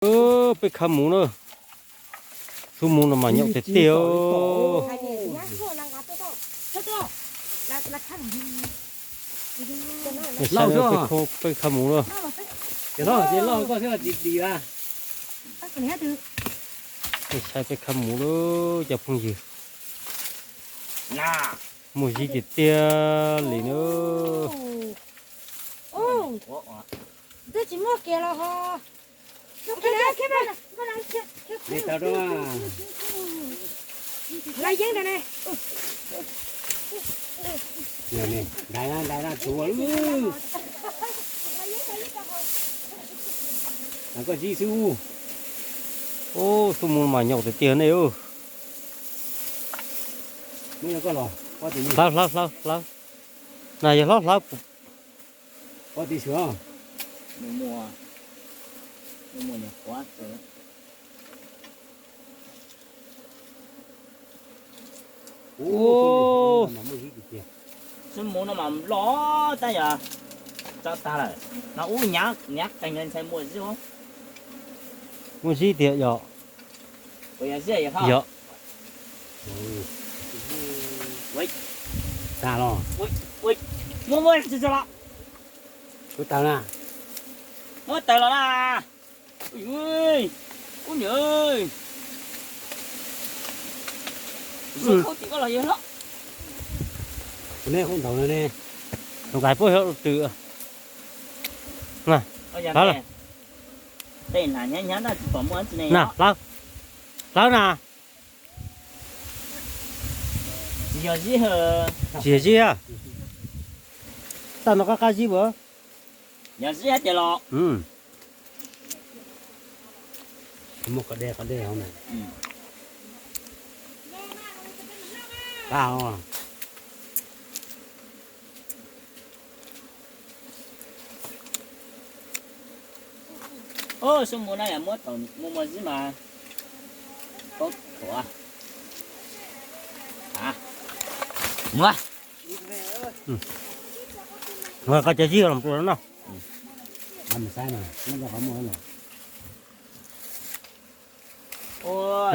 Peb khawb mus na. Xub mus no mas nyaum tiag tiag. Saib peb khawb mus na. Saib peb khawb mus na cov phooj ywg. Muaj zib tiag tiag li na. Koj zib xwb. Ub, xub mus mas nyaum tiag tiag nej. Hlawv hlawv hlawv hlawv. Na yog hlob hlawv. Xub mus no mas loj tab yog tso tag lawm no ub, nyav qees ntshai muaj zib. Muaj zib tiag yog. Yog. Tag los. Muab muab tso los. Kuv tawg na. Muab tawg los na. Ub niam, khaub tim koj los yog hlob. Kuv neb khaub ntaus no ne. Tus nqaij puab xyov twg. Na, hlawv na. Hlawb, hlawb na. Tsis yog zib. Txaj no qab qab zib puas? Yog zib tiag los. Muaj qhov dej, qhov dej hauv na. Qab os. Xub mus no yog muab tau muaj muaj zib mas paub thuav. Mus, koj cov zib los no.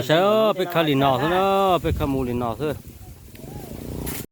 Saib peb khawb li no xwb na, peb khawb mus li no xwb.